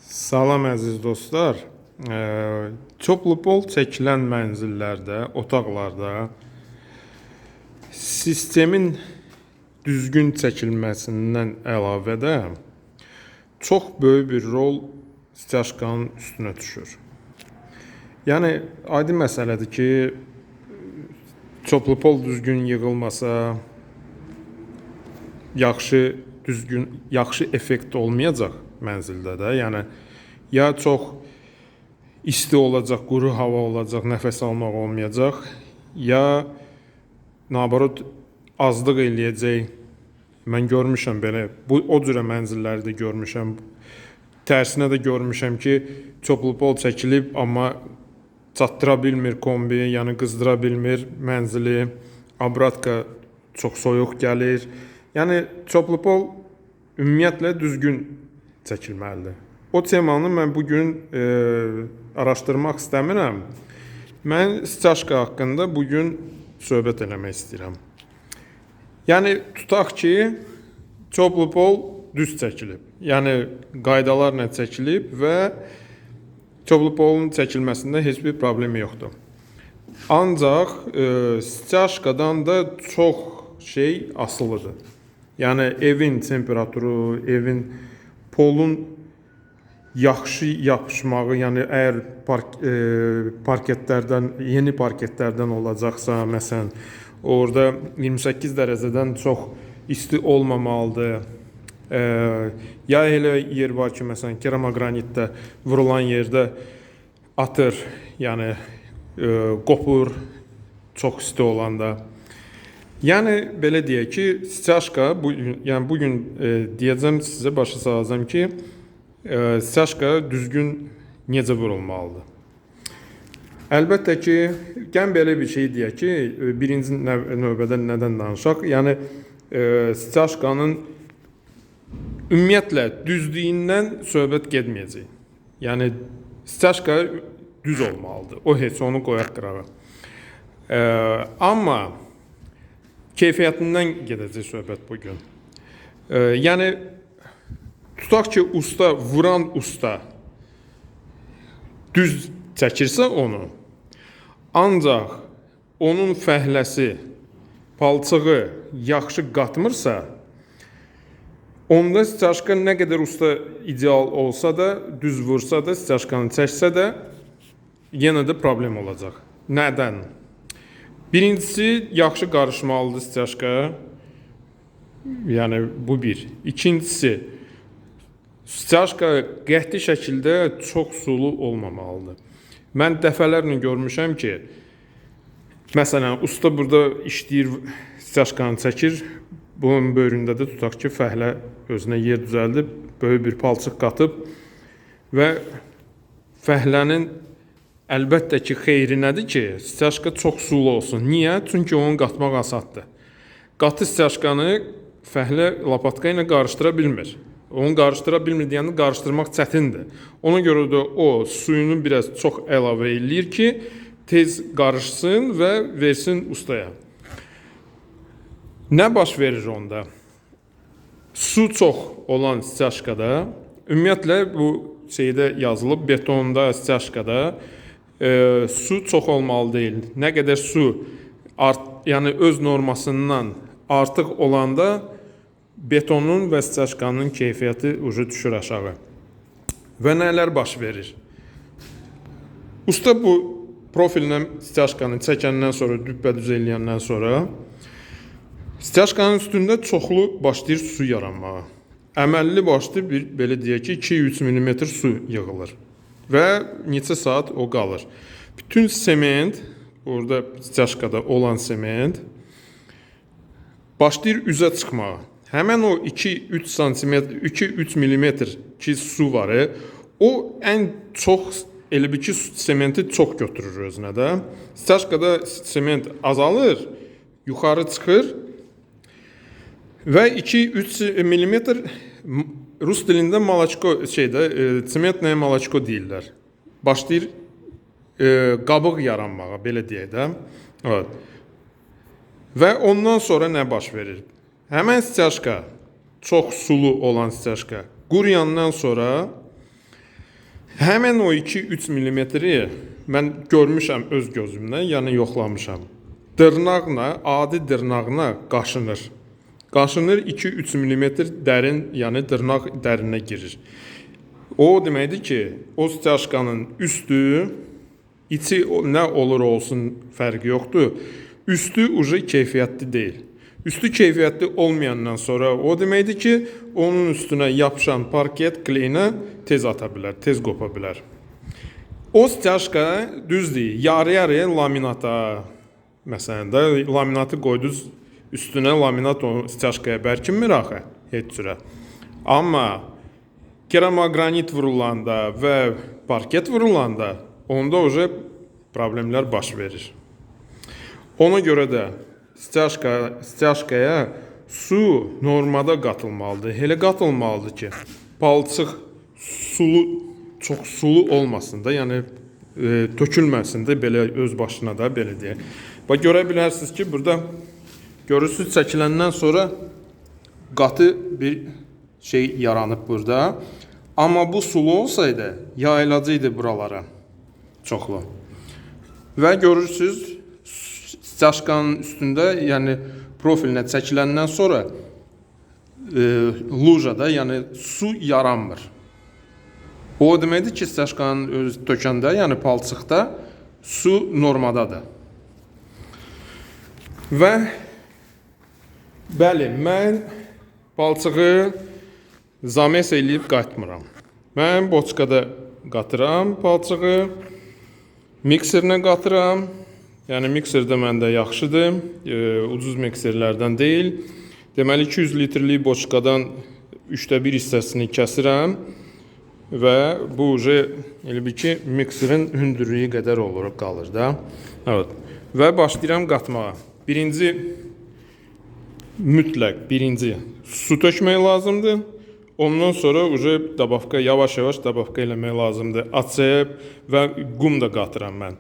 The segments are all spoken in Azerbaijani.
Salam əziz dostlar. Toplu pol çəkilən mənzillərdə, otaqlarda sistemin düzgün çəkilməsindən əlavə də çox böyük bir rol styaşkanın üstünə düşür. Yəni aydın məsələdir ki, toplu pol düzgün yığılmasa yaxşı düzgün, yaxşı effekt olmayacaq mənzildə də. Yəni ya çox isti olacaq, quru hava olacaq, nəfəs almaq olmayacaq, ya nabarot azlıq eləyəcək. Mən görmüşəm belə, bu o cürə mənzilləri də görmüşəm. Tərsinə də görmüşəm ki, toplu pol çəkilib, amma çatdıra bilmir kombi, yəni qızdıra bilmir mənzili. Abratka çox soyuq gəlir. Yəni toplu pol ümumiyyətlə düzgün çəkilməlidir. O temanı mən bu gün araşdırmaq istəmirəm. Mən styaşka haqqında bu gün söhbət eləmək istəyirəm. Yəni tutaq ki, toplu pol düz çəkilib. Yəni qaydalarla çəkilib və toplu polun çəkilməsində heç bir problem yoxdur. Ancaq styaşkadan da çox şey asılıdır. Yəni evin temperaturu, evin polun yaxşı yapışmağı, yəni əgər parketlərdən, yeni parketlərdən olacaqsa, məsələn, orada 28 dərəcədən çox isti olmamalıdır. Ya elə yer var ki, məsələn, keramogranitdə vurulan yerdə atır, yəni qopur çox isti olanda. Yəni belə deyək ki, styaşka bu yəni bu gün deyəcəm sizə, başa salacağam ki, styaşka düzgün necə vurulmalıdır. Əlbəttə ki, gəlin belə bir şey deyək ki, birinci növbədə nədən danışaq? Yəni styaşkanın ümumiyyətlə düzlüyündən söhbət getməyəcək. Yəni styaşka düz olmalıdır. O heç onu qoyaq qırağa. Amma keyfiyyətindən gedəcək söhbət bu gün. Yəni tutaq ki, usta, vuran usta düz çəkirsə onu, ancaq onun fəhləsi, palçığı yaxşı qatmırsa, onda styaşka nə qədər usta ideal olsa da, düz vursa da, styaşkanı çəksə də, yenə də problem olacaq. Nədən? Birincisi, yaxşı qarışmalıdır styaşka. Yəni bu bir. İkincisi, styaşka qəti şəkildə çox sulu olmamalıdır. Mən dəfələrlə görmüşəm ki, məsələn, usta burada işləyir, styaşkanı çəkir. Bunun böyründə də tutaq ki, fəhlə özünə yer düzəldib, böyük bir palçıq qatıb və fəhlənin əlbəttə ki, xeyri nədir ki, styaşka çox sulu olsun. Niyə? Çünki onu qatmaq asaddır. Qatı styaşkanı fəhlə lapatka ilə qarışdıra bilmir. Onu qarışdıra bilmir deyəndə qarışdırmaq çətindir. Ona görə də o suyunu biraz çox əlavə eləyir ki, tez qarışsın və versin ustaya. Nə baş verir onda? Su çox olan styaşkada, ümumiyyətlə bu şeydə yazılıb, betonda, styaşkada su çox olmalı deyil. Nə qədər su yəni öz normasından artıq olanda betonun və styaşkanın keyfiyyəti ucu düşür aşağı. Və nələr baş verir? Usta bu profillə styaşkanı çəkəndən sonra, düppədüz eləyəndən sonra styaşkanın üstündə çoxlu başlayır su yaranmağa. Əməlli başlı bir, belə deyək ki, 2-3 mm su yığılır və neçə saat o qalır. Bütün sement, orada styaşkada olan sement başlayır üzə çıxmağa. Həmən o 2-3 sm, 2-3 mm ki su var, o ən çox elə bil ki, sementi çox götürür özünə də. Styaşkada sement azalır, yuxarı çıxır və 2-3 mm rus dilində malaçko şeydə, sementlə malaçko deyirlər. Başlayır qabıq yaranmağa, belə deyək də. Evet. Və ondan sonra nə baş verir? Həmən styaşka, çox sulu olan styaşka quruyandan sonra Həmin o 2-3 millimetri mən görmüşəm öz gözümlə, yəni yoxlamışam. Dırnaqla, adi dırnaqla qaşınır. Qaşınır 2-3 millimetr dərin, yəni dırnaq dərinə girir. O deməkdir ki, o stяжkanın üstü, içi nə olur olsun fərqi yoxdur. Üstü uje keyfiyyətli deyil. Üstü keyfiyyətli olmayandan sonra o deməkdir ki, onun üstünə yapışan parket kleyna tez ata bilər, tez qopa bilər. O stяжka düzdür, yarı-yarıya laminata, məsələn də laminatı qoydunuz üstünə, laminat o stяжkaya bərkinmir axı heç cürə. Amma keramogranit vurulanda və parket vurulanda onda uje problemlər baş verir. Ona görə də stяжkaya su normada qatılmalıdır. Elə qatılmalıdır ki, palçıq sulu, çox sulu olmasın da, yəni tökülməsin də belə öz başına da belə deyək. Bax görə bilərsiniz ki, burada görürsünüz çəkiləndən sonra qatı bir şey yaranıb burada. Amma bu sulu olsaydı yayılacaqdı buralara çoxlu. Və görürsünüz stяжkanın üstündə, yəni profilinə çəkiləndən sonra lujada, yəni su yaranmır. O deməkdir ki, stяжkanın öz tökəndə, yəni palçıqda su normadadır. Və bəli, mən palçığı zames eləyib qatmıram. Mən boçkada qatıram palçığı, mikserlə qatıram. Yəni mikser də məndə yaxşıdır, ucuz mikserlərdən deyil. Deməli 200 litrlik boçkadan 1/3 hissəsini kəsirəm və bu uje elə bil ki, mikserin hündürlüyü qədər olur, qalır da. Evet. Və başlayıram qatmağa. Birinci, mütləq birinci su tökmək lazımdır. Ondan sonra uje dabavka, yavaş-yavaş dabavka eləmək lazımdır. Atsep və qum da qatıram mən.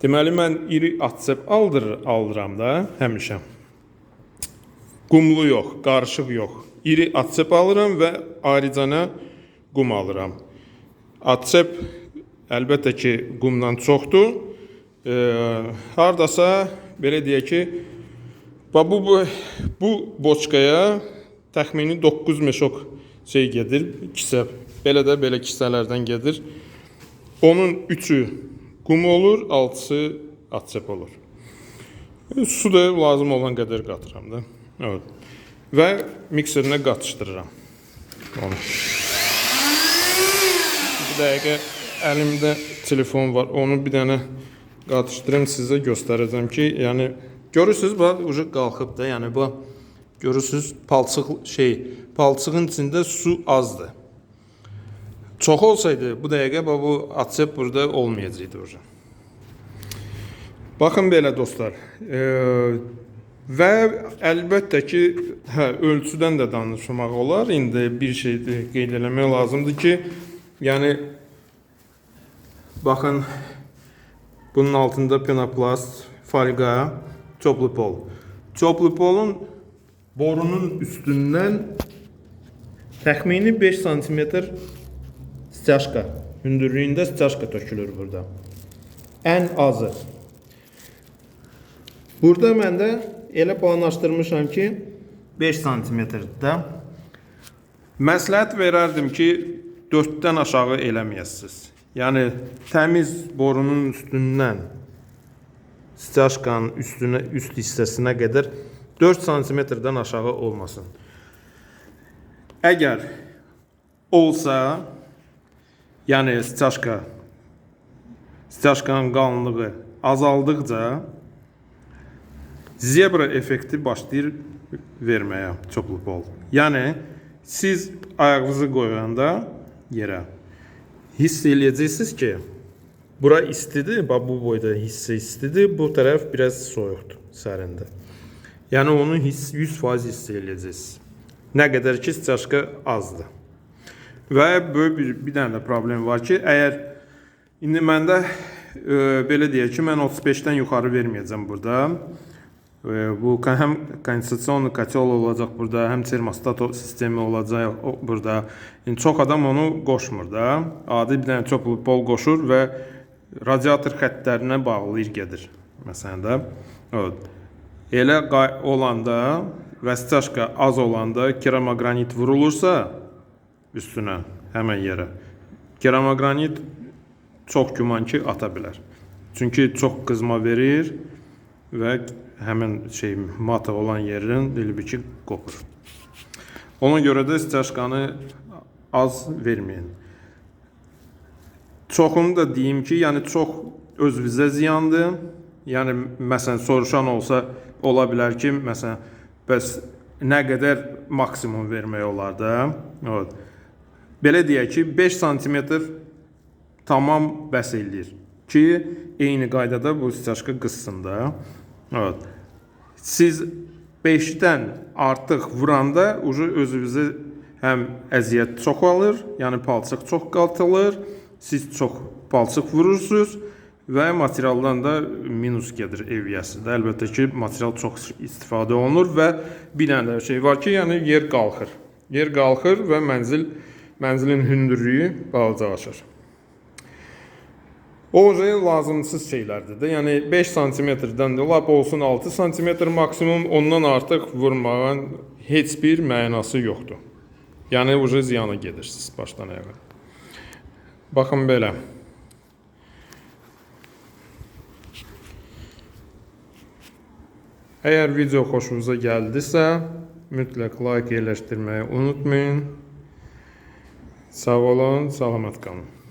Deməli, mən iri atsep aldıram da həmişə. Qumlu yox, qarışıq yox. İri atsep alıram və ayrıca qum alıram. Atsep əlbəttə ki, qumdan çoxdur. Hardasa, belə deyək ki, bu boçkaya təxmini 9 meşok şey gedir, kisə. Belə də belə kisələrdən gedir. Onun 3-ü qum olur, 6-sı atsep olur. Su da lazım olan qədər qatıram da. Evet. Və mikserinə qatışdırıram onu. Bir dəqiqə əlimdə telefon var. Onu bir dənə qatışdırım sizə göstərəcəm ki, yəni görürsünüz bax ucu qalxıb da, yəni bu görürsünüz palçıq şey, palçığın içində su azdır. Çox olsaydı bu dəqiqə bax bu atsep burada olmayacaqdı ucu. Baxın belə dostlar. Və əlbəttə ki, ölçüdən də danışmaq olar. İndi bir şey qeyd eləmək lazımdır ki, yəni baxın bunun altında penoplast, folqa, toplu pol. Toplu polun borunun üstündən təxmini 5 sm stяжka, hündürlüyündə stяжka tökülür burada. Ən azı. Burada mən də elə planlaşdırmışam ki, 5 sm-də. Məsləhət verərdim ki, 4-dən aşağı eləməyəsiniz. Yəni təmiz borunun üstündən stяжkanın üstünə, üst hissəsinə qədər 4 sm-dən aşağı olmasın. Əgər olsa, yəni stяжkanın qalınlığı azaldıqca zebra effekti başlayır verməyə toplu pol. Yəni siz ayağınızı qoyanda yerə hiss eləyəcəksiniz ki, bura istidir, bax bu boyda hissə istidir, bu tərəf biraz soyuqdur, sərindir. Yəni onu 100% hiss eləyəcəksiniz. Nə qədər ki stяжka azdır. Və böyük bir dənə də problem var ki, əgər indi məndə belə deyək ki, mən 35-dən yuxarı verməyəcəm burada. Bu həm kondisasiyon kotel olacaq burada, həm termostat sistemi olacaq burada. Yəni çox adam onu qoşmur da. Adi bir dənə toplu pol qoşur və radiator xəttlərinə bağlayır gedir. Məsələn də. Evet. Elə olanda və stяжka az olanda keramogranit vurulursa üstünə, həmən yerə. Keramogranit çox güman ki ata bilər. Çünki çox qızma verir və həmin şey mata olan yerin dilbiki qopur. Ona görə də stяжkanı az verməyin. Çoxunu da deyim ki, yəni çox özünüzə ziyandır. Yəni məsələn soruşan olsa ola bilər ki, məsələn bəs nə qədər maksimum vermək olar da? Evet. Belə deyək ki, 5 sm tamam bəs eləyir ki, eyni qaydada bu stяжka qızsın da. Evet. Siz 5-dən artıq vuranda ucu özünüzə həm əziyyət çox alır, yəni palçıq çox qaltılır, siz çox palçıq vurursunuz və materialdan da minus gedir eviyyəsi də. Əlbəttə ki, material çox istifadə olunur və bir dənə də şey var ki, yəni yer qalxır. Yer qalxır və mənzilin hündürlüyü balacalaşır. O lazımsız şeylərdir də. Yəni 5 sm-dən də lap olsun 6 sm maksimum, ondan artıq vurmağın heç bir mənası yoxdur. Yəni uca ziyana gedirsiniz başdan ayağa. Baxın belə. Əgər video xoşunuza gəldisə, mütləq like yerləşdirməyi unutmayın. Sağ olun, salamat qalın.